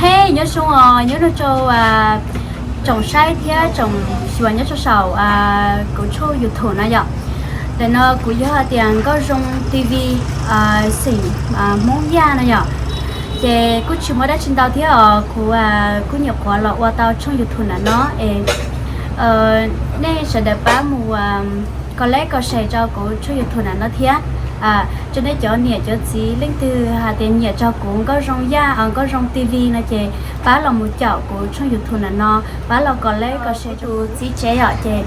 Hej, nyob zoo os, nyob zoo rau tsoom saib thiab tsoom xyuas nyob rau saum kuv tshooj YouTube no yom. Ntawm no kuv yog hais tias Nkauj Zoo T V, xeem Hmoob Yaj no yom. Ces kuj tsis muaj dab tsi ntau thiab os, kuv kuj nyuam qhuav los ua tau tshooj YouTube ntawm no es nej sawv daws pab mus kos like kos share rau kuv tshooj YouTube ntawm no thiab. Rau nej cov niam cov txiv leej twg hais tias nyiam rau kuv Nkauj Zoo Yaj, Nkauj Zoo T V no ces pab los mus caum kuv tshooj YouTube ntawm no, pab los kos like kos share rau tus txiv tsev yom. Ces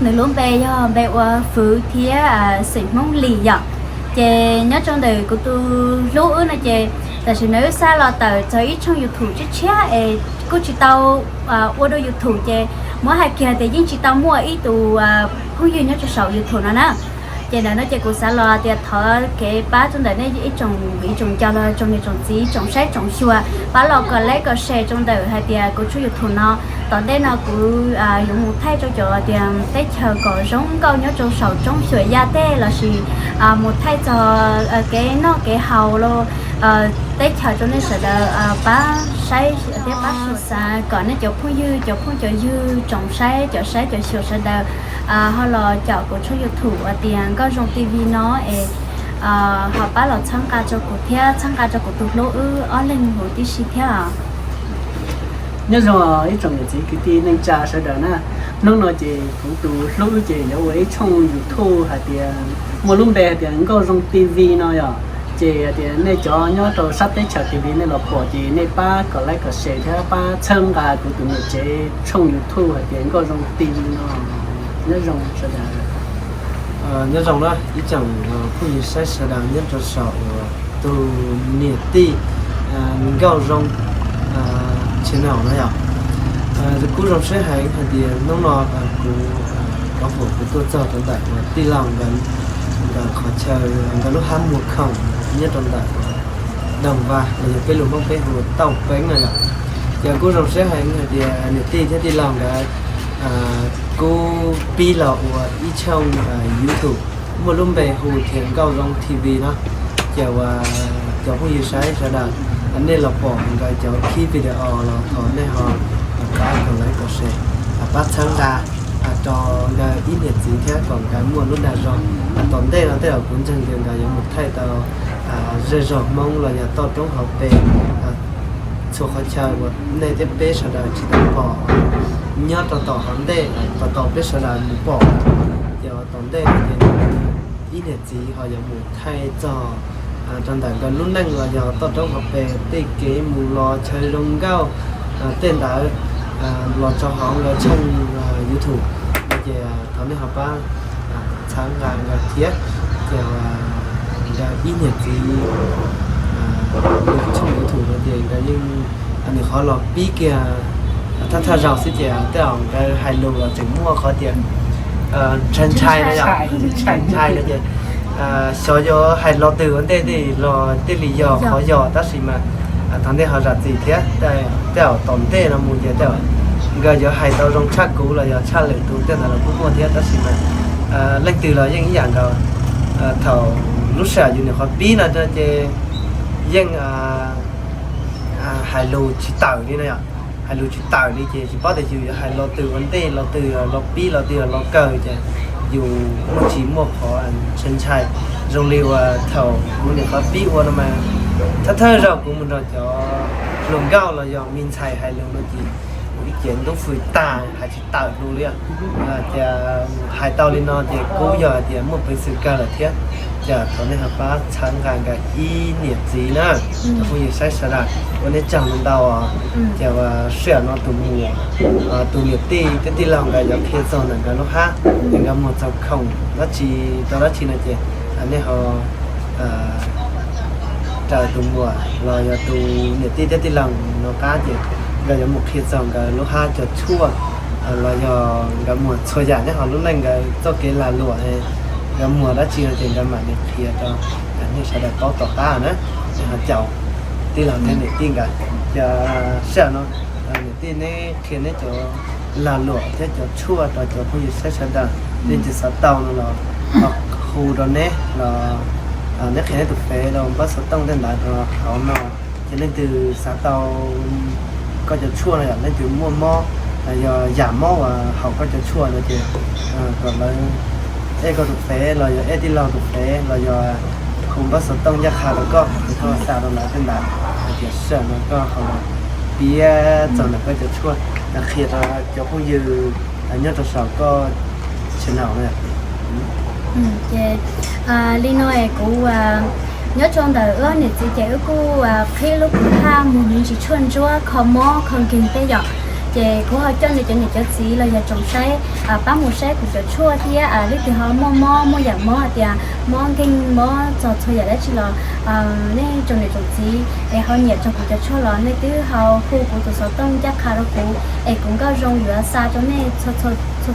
nws lub npe yog npe ua Fwv thiab xeem Hmoob Lis yom. Ces nyob rau ntawm kuv tus hlub wb no ces tam sim no wb xab los tawm txog ib tshooj YouTube tshiab tshiab es kuj tsis tau ua dua YouTube ces muab hais kiag tias yeej tsis tau muaj ib tus phooj ywg nyob rau saum YouTube no na. Ces ntawm no ces kuv xav los tias thov kev pab rau ntawm nej ib tsoom viv tsoom ncaus los tsoom niam tsoom txiv tsoom saib tsoom xyuas pab los kos like kos share rau ntawm hais tias kuv tshooj YouTube no. Tom ntej no kuv yuav mus thaij rau cov tias teb chaws kom zoo nkauj nyob rau saum roob xyuas Yaj tej lossis mus thaij txog kev noj kev haus los teb chaws rau nej sawv daws pab saib thiab pab xyuas. Xav kom nej cov phooj ywg cov phooj cov ywg tsoom saib cov saib cov xyuas sawv daws ho los caum kuv tshooj YouTube hais tias Nkauj Zoo T V no es ho pab los txhawb nqa rau kuv thiab txhawb nqa rau kuv tus hlub wb ob leeg huv tib si thiab. Nyob zoo ib tsoom niam txiv kwv tij neej tsa sawv daws na. Hnub no ces kuv tus hlub ces yuav ua ib tshooj YouTube hais tias muaj lub npe hais tias Nkauj Zoo T V no yom. Ces hais tias nej cov nyob rau sab teb chaws T V nej los pom ces nej pab kos like kos share thiab pab txhawb nqa kuv tus niam tsev tshooj YouTube hais tias Nkauj Zoo T V no. Nyob zoo sawv daws. Nyob zoo na ib tsoom phooj ywg saib sawv daws nyob rau saum tus niam tij Nkauj Zoo channel no yom. Kuv zoo siab heev hais tias hnub no kuv, kuv tuaj txog rau ntawm tij laug nkawd qhov chaw, nkawd lub hab muag khoom nyob rau ntawm Doog Vaj los yog peb lus Hmoob peb hu Tauj Peeb no yom. Ces kuv zoo siab heev hais tias niam tij thiab tij laug nkawd kuj pib los ua ib tshooj YouTube muaj lub npe hu tias Nkauj Zoo T V no. Ces uas cov phooj ywg saib sawv daws, nej los pom nkawd cov clip video los thov nej ho pab kos like kos share, pab txhawb nqa rau nkawd ib niam txiv thiab kom nkawd muaj lub dag zog. Tom ntej no tej zaum kuv ntseeg tias nkawd yuav mus thaij tau zej zog Hmoob los yog toj roob hauv pes, txhua qhov chaw uas nej thiab peb sawv daws tsis tau pom, nyob rau tom hauv ntej, tom tom peb sawv daws mus pom. Ces tom ntej no ces ib niam txiv ho yuav mus thaij txog rau ntawm nkawd lub neej los yog toj roob hauv pes tej kev mus los chaw zoo nkauj tej ntawd los rau hauv nkawd tshooj YouTube. Ces thov nej ho pab txhawb nqa nkawd thiab. Ces nkawd ib niam txiv tshooj YouTube no ces nkawd yeej, nws qhov los pib kiag thawj thawj zaug xwb ces tej zaum nkawd hais lus los tseem muaj qhov tias ntshai ntshai no yom, ntshai no ces xyov yuav hais lo twg ua ntej tej los thiaj li yog qhov yog, tab sis mas thov nej ho zam txim thiab. Tej zaum tom ntej no mus ces tej zaum nkawd yuav hais tau zoo tshaj kuv los yog tshaj lwm tus tej ntawd los kuj muaj thiab, tab sis mas leej twg los yeej ib yam nkaus. Thaum lub sij hawm yus nyuam qhuav pib no ces yeej hais lus tsis tawm li no yom, hais lus tsis tawm li ces tsis paub tias yus yuav hais lo twg ua ntej, lo twg lo pib, lo twg lo kawg ces yus muaj tsis muaj qhov ntshai ntshai. Zoo li uas thaum kuv nyuam qhuav pib ua no mas thawj thawj zaug kuv mus nrog cov hluas nkauj los yog me ntxhais hais lus no ces kuv ib ce ntub fws tag hais tsis tawm lus li. Ces hais tau li no ces kuj yog hais tias muaj peev xwm kawg lawm thiab. Ces thov nej ho pab txhawb nqa nkawd ib niam txiv na. Cov phooj ywg saib sawv daws ua nej tsaug ntau ntau. Ces sij hawm no tus muam, tus niam tij thiab tij laug nkawd yuav qhia txog ntawm nkawd lub hab es nkawd muag txog khoom dab tsi rau dab tsi no ces nej ho raws tus muam los yog tus niam tij thiab tij laug no qab ces nkawd yuav mus qhia txog nkawd lub hab cov tshuaj los yog nkawd muag txhua yam nyob hauv lub neej, nkawd txoj kev lag luam, nkawd muag dab tsi no ces nkawd mam li qhia rau nej sawv daws paub tom qab na. Ces ho caum tij laug thiab niam tij nkawd. Ces sij hawm no niam tij neb qhia neb cov lag luam thiab cov tshuaj rau cov phooj ywg saib sawv daws, leej twg xav tau no los hu rau neb los neb qhia neb tus fev rau npawb xov tooj tej ntawd rau hauv no. Ces leej twg xav tau koj cov tshuaj no yom, leej twg muaj mob los yog yam mob uas haum koj cov tshuaj no ces kom lawv ej koj tus fev los yog ej tij laug tus fev los yog hu npawb xov tooj ncaj qha rau koj, es koj xa rau lawv tej ntawd hais tias sawm no koj ho piav txog ntawm koj cov tshuaj, qhia rau cov phooj ywg nyob rau saum koj channel no. Ces li no es kuv nyob rau ntawm wb niam txiv ces wb kuj qhib lub kuv thaj mus me ntsis tshuaj ntsuab kho mob kho nkeeg tej yom. Ces kuv ho coj nej cov niam cov txiv los yog tsoom saib pab mus saib kuv cov tshuaj thiab leej twg ho muaj mob muaj yam mob hais tias mob nkeeg mob txog txhua yam dab tsi los nej tsoom niam tsoom txiv es ho nyiam txog kuv cov tshuaj los nej twb ho hu kuv tus xov tooj ncaj qha rau kuv es kuv Nkauj Zoo yuav xa rau nej txhua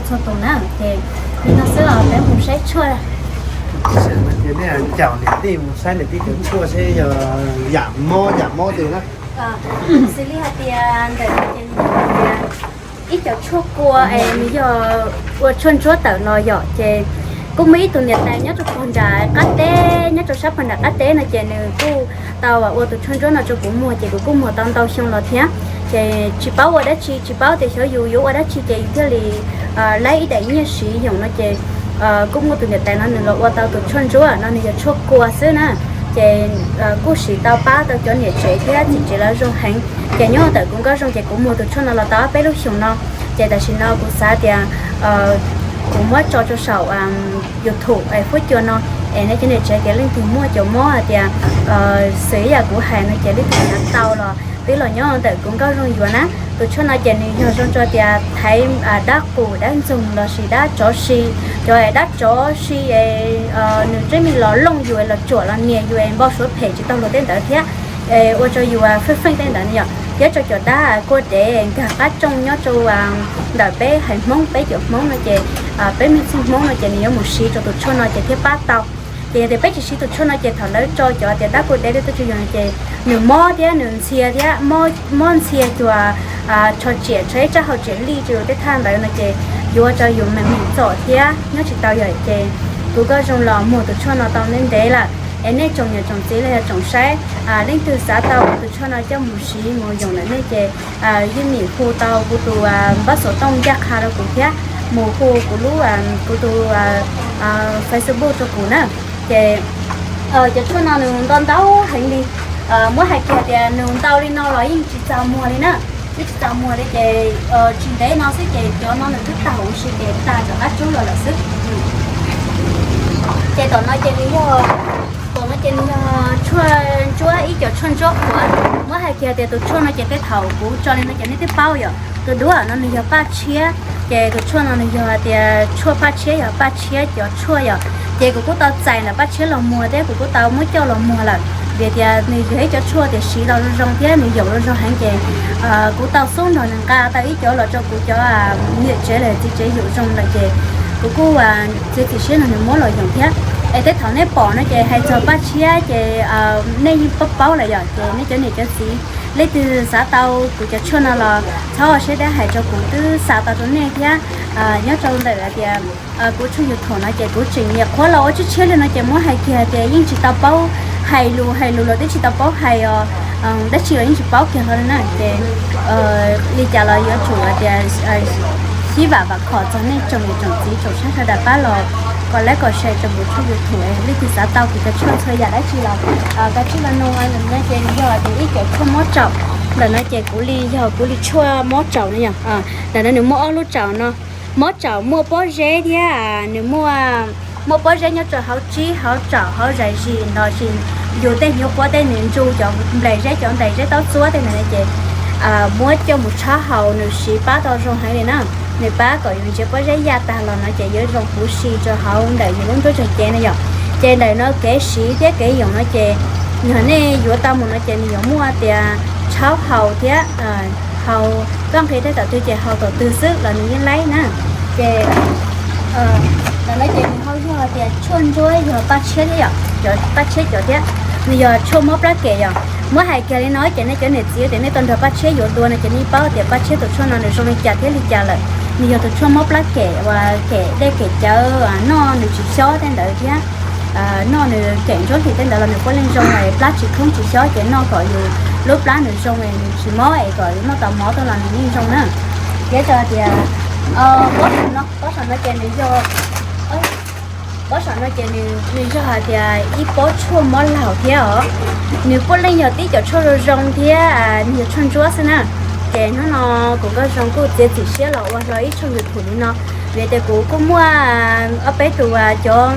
txhua tus na. Ces li no xwb os, peb mus saib tshuaj. Ces nej caum niam tij mus saib niam tij cov tshuaj seb yog yam mob yam mob twg na. Xws li hais tias ntawm no ces nws yog hais tias ib cov tshuaj kua es nws yog ua tshuaj ntsuab tawm los yom. Ces kuj muaj ib tug niam tais nyob rau pog nram qab teb, nyob rau sab pog nram qab teb no ces nws kuj tau ua tus tshuaj ntsuab no rau kuv muag ces kuv kuj muag tau ntau xyoo los thiab. Ces tsis paub ua dab tsi, tsis paub tias xyov yus yuav ua dab tsi ces yus thiaj li laib ib daim nyiaj siv yoom no ces kuj muaj tus niam tais no nws los ua tau tus tshuaj ntsuab no, nws yog tshuaj kua xwb na. Ces kuj siv tau pab tau cov niam tsev thiab txiv tsev lawv zoo heev. Ces nyob ntawm kuv Nkauj Zoo ces kuv muag tus tshuaj no los tau ob peb lub xyoos no. Ces tam sim no kuv xav tias kuv muab tso rau saum YouTube es huab cua no es nej cov niam tsev tias leej twg muaj cov mob hais tias xws ib yam kuv hais no ces leej twg nyav tau los twb los nyob ntawm kuv Nkauj Zoo yuav na. Tus tshuaj no ces nws yog zoo rau tias thaiv dab qus dab ntxoog lossis dab tsov si, cov dab tsov si nws tseem me los looj yus los tsuam los nias yus npau suav phem tsis tau luag tej ntawd thiab. Ua rau yus feej feej tej ntawd yom, thiab rau cov dab kuaj dev nkag qab rooj nyob rau ntawm peb haiv Hmoob, peb cov Hmoob no ces peb me txheej Hmoob no ces nws yuav mus siv rau tus tshuaj no ces thiaj pab tau. Ces yog tias peb tsis siv tus tshuaj no ces thaum lawv tso cov tias dab kuaj dev tej tuaj rau yus no ces nws mob thiab nws ntxhias thiab, mob ntxhias cuag tsho tsiam, tsho ib tsab hau tsiam lij rau tej thaj ntawd no ces yuav ua rau yus me me txom thiab nyob tsis tau yom. Ces kuv Nkauj Zoo los muag tus tshuaj no tau ntev ntev lawm. Es nej tsoom niam tsoom txiv los yog tsoom saib, leej twg xav tau tus tshuaj no coj mus siv mus yoom lawm nej ces yeej meem hu tau kuv tus npawb xov tooj ncaj qha rau kuv thiab mus hu kuv lub, kuv tus Facebook rau kuv na. Ces cov tshuaj no nws ntau ntau heev li. Muab hais kiag tias nws ntau li no los yeej tsis txaus muag li na. Yeej tsis txaus muag li ces tsis ntev no xwb ces cov no nws twb tag huv si ces tag rov qab rub los lawm xwb. Ces tom no ces nws yog, tom no ces nws yog tshuaj ntsuab, ib cov tshuaj ntsuab qhuav. Muab hais kiag tias tus tshuaj no ces tej thaum kuv tso li no ces nej twb paub yom, tus duab no nws yog paj tshiab. Ces tus tshuaj no nws yog hais tias tshuaj paj tshiab, yog paj tshiab cov tshuaj yom. Ces kuv kuj tau txais ntawm paj tshiab los muag thiab kuv kuj tau muab coj los muag lawm vim tias nws yog ib cov tshuaj tias siv tau zoo zoo thiab nws yoom zoo zoo heev ces kuv tau xub nrog nws nqa tau ib cov los rau kuv cov niam tsev los txiv tsev yoom zoo lawm ces kuv kuj txiav txim siab nrog nws muab los yoom thiab. Es tej thaum nej pom no ces hais txog paj tshiab ces nej yeej paub paub lawm yom, ces nej cov niam cov txiv leej twg xav tau kuv cov tshuaj no los txhob siab deb hais rau kuv twb xa tau rau nej thiab. Nyob rau ntawm hais tias kuv tshooj YouTube no ces kuv tseem nyuam qhuav los ua tshiab tshiab li no ces muab hais kiag tias yeej tsis tau paub hais lus, hais lus los twb tsis tau paub hais os, dab tsi los yeej tsis paub kiag hlo li na ces li cas los yuav tsum hais tias sib vam vam khom txog nej tsoom niam tsoom txiv tsoom saib sawv daws pab los kom like kom share rau kuv tshooj YouTube. Leej twg xav tau kuv cov tshuaj txhua yam dab tsi los kav tsij los nug. Ntawm no ces nws yog tias ib cov tshuaj mob tsaum. Ntawm no ces kuv li yog kuv li tshuaj mob tsaum no yog, ntawm no nws muaj ob lub tsaum no. Mob tsaum muaj pob zeb thiab nws muaj, muaj pob zeb nyob rau hauv tsib hauv tsaum hauv zais zis los sis yus tej hnyuv quav tej nws ntsu cov nplaim zeb cov nplaim zeb taub txuab tej ntawd ces muab coj mus tshab haus nws siv pab tau zoo heev li na. Nws pab kom yus ntsia pob zeb yaj tag los no ces yuav zoo huv si rau hauv ntawm yus lub nruab nrog cev no yom. Ces ntawm no kev siv thiab kev yoom no ces yog nej yuav tau mus no ces nws yuav muaj tias tshab haus thiab haus, koj nqhis tej tom twg ces haus tom twg xwb los nws yeej laib na. Ces ntawm no ces nws ho yog tias tshuaj ntsuab yog paj tshiab thiab yom, cov paj tshiab cov thiab, nws yog tshuaj mob plab kem yom. Muab hais kiag li no ces nej cov niam txiv tias nej tau nrog paj tshiab yuav dua no ces nej paub tias paj tshiab tus tshuaj no nws zoo li cas thiab li cas lawm. Nws yog tus tshuaj mob plab kem uas kem dej kem cawv, noj nws tsis xyob tej ntawd thiab noj nws kem ntsuab hlis tej ntawd los nws puav leej zoo, plab tsis khoob tsis xyob ces noj kom yus lub plab nws zoo es nws tsis mob es kom nws noj tau mov tuaj los nws yeej zoo na. Thiab tso hais tias pob saum no ces nws yog, pob saum no ces nws yog hais tias ib pob tshuaj mob laug thiab os. Nws puav leej yog tib cov tshuaj zoo zoo thiab nws yog tshuaj ntsuab xwb na. Ces hnub no kuv Nkauj Zoo kuj txiav txim siab los ua hlo ib tshooj YouTube li no, vim tias kuv kuj muaj ob peb tus cov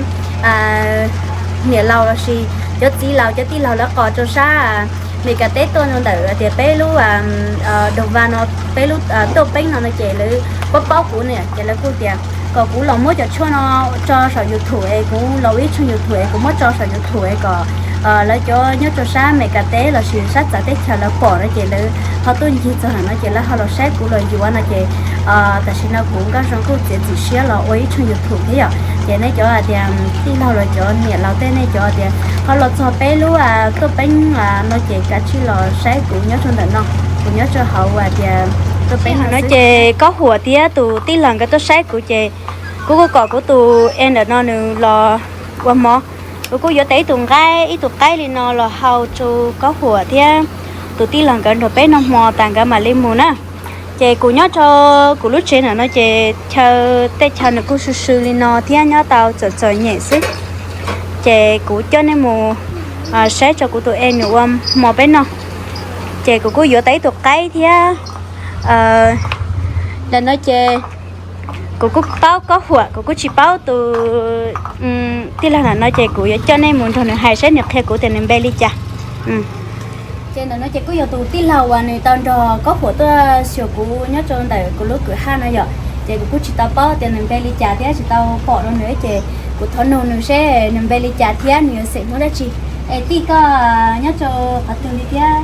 niam laus lossis cov txiv laus cov tij laug lawv qos rau sab Meskas teb tuaj rau ntawm tias peb lub Doos Vas no, peb lub Tuaj Peeb no no ces lawv paub paub kuv ne ces lawv kuj tias kom kuv los muab cov tshuaj no tso saum YouTube es kuv los ua ib tshooj YouTube es kuv muab tso saum YouTube es kom lawv cov nyob rau sab Meskas teb lossis sab txawv teb chaws lawv pom no ces lawv ho tuaj ncig txog ntawm no ces lawv ho los saib kuv los yuav no ces tam sim no kuv Nkauj Zoo kuj txiav txim siab los ua ib tshooj YouTube thiab yom. Ces nej cov hais tias tij laug los cov niam laus tej nej cov tias ho los txog peb lub Tuaj Peeb no ces kav tsij los saib kuv nyob rau ntawm no, kuv nyob rau hauv hais tias Tuaj Peeb no ces Kob Huam thiab tus tij laug nkawd tuaj saib kuv ces kuv kuj kom kuv tus e ntawm no nws los ua hmo. Kuv kuj yuav tau ib tug nqaij ib tug qaib li no los hau rau Kob Huam thiab tus tij laug nkawd nrog peb noj hmo tas nkawd mam li mus na. Ces kuv nyob rau kuv lub tsev ntawm no ces chaw tej chaw nws kuj swb swb li no thiab nyob tau txom txom nyem xwb. Ces kuv coj nej mus saib rau kuv tus e nws ua hmo peb noj. Ces kuv kuj yuav tau ib tug qaib thiab ntawm no ces kuv kuj paub Kob Huam, kuv kuj tsis paub tus tij laug ntawm no ces kuv yuav coj nej mus nrog nws hais saib nws qhia kuv tias nws npe li cas. Ces ntawm no ces kuj yog tus tij laug uas nws tau nrog Kob Huam tuaj xyuas kuv nyob rau ntawm kuv lub kwm haj no yom. Ces kuv kuj tsis tau paub tias nws npe li cas thiab tsis tau pom rau nws ces kuv thov nug nws seb nws npe li cas thiab nws yuav xeem Hmoob dab tsi. Es tij, koj nyob rau qhov twg li thiab?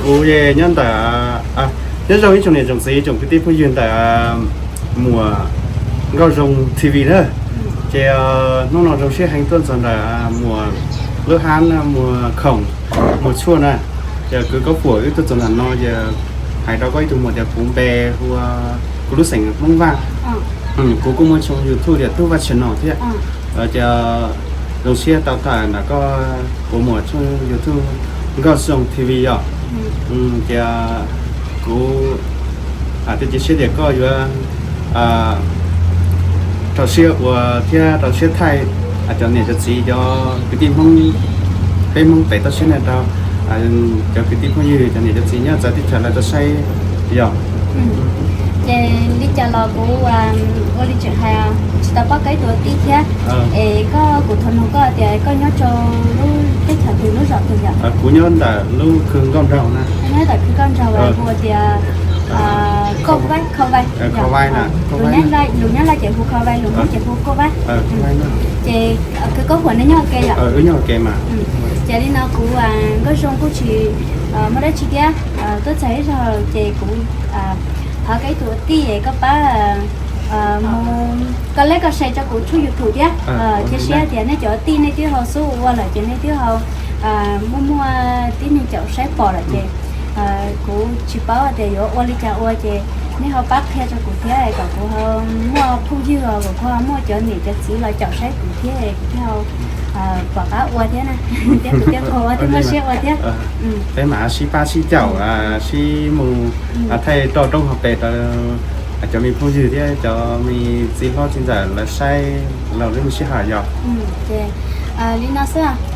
Kuv nyob ntawm, nyob zoo ib tsoom niam tsoom txiv tsoom kwv tij phooj ywg ntawm muam Nkauj Zoo T V na. Ces hnub no zoo siab heev tuaj txog ntawm muam lub hab, muam Khoom, muam Tshuaj na. Ces kwv Kob Huam wb tuaj txog ntawm no ces hais rau koj ib tug muam tias kuv npe hu ua, kuv lub xeem Hmoob Vaj. Kuv kuj muaj tshooj YouTube tias Tub Vaj Channel thiab. Ces zoo siab tau tham ntawm koj, kuv muam tshooj YouTube Nkauj Zoo T V yom. Ces kuv tias cia siab tias koj yuav rau siab ua thiab rau siab thaij cov niam cov txiv cov kwv tij Hmoob, peb Hmoob pem toj siab na rau cov kwv tij phooj ywg cov niam cov txiv nyob txawv teb chaws lawv tau saib yom. Ces li cas los kuv ua li tseem hais, tsis tau paub koj ib tug tij thiab. Es koj, kuv thov nug koj tias koj nyob rau lub teb chaws twg lub zos twg yom? Kuv nyob ntawm lub khw Nkauj Nraug na. Nyob ntawm khw Nkauj Nraug hu tias Koj Vaib, Kho Vaib. Lus Nyab Laj ces hu Kho Vaib, lus Hmoob ces hu Koj Vaib. Ces kwv Kob Huam nej nyob ua ke yom? Ces li no kuv Nkauj Zoo kuj tsis muaj dab tsi thiab, tuaj txog ib zaug ces kuv thov koj ib tug tij es koj pab mus koj like koj share rau kuv tshooj YouTube thiab. Cia siab tias nej cov tij nej twb ho xub ua lawm ces nej twb ho muaj muaj tib neeg caum saib pom lawm ces kuv tsis paub tias yuav ua li cas ua ces nej ho pab qhia rau kuv thiab kom kuv ho muaj phooj ywg os, kom kuv ho muaj cov niam cov txiv los caum saib kuv thiab es kuv thiaj pom qab ua thiab na. Thiab kuv thiaj qhuas ua thiab muaj siab ua thiab. Peb mam sib pab sib caum, sib mus thaij roj roob hauv pes rau cov me phooj ywg thiab cov me txiv hlob txiv ntxawm lawv saib los lub me sij hawm yom. Ces li no xwb.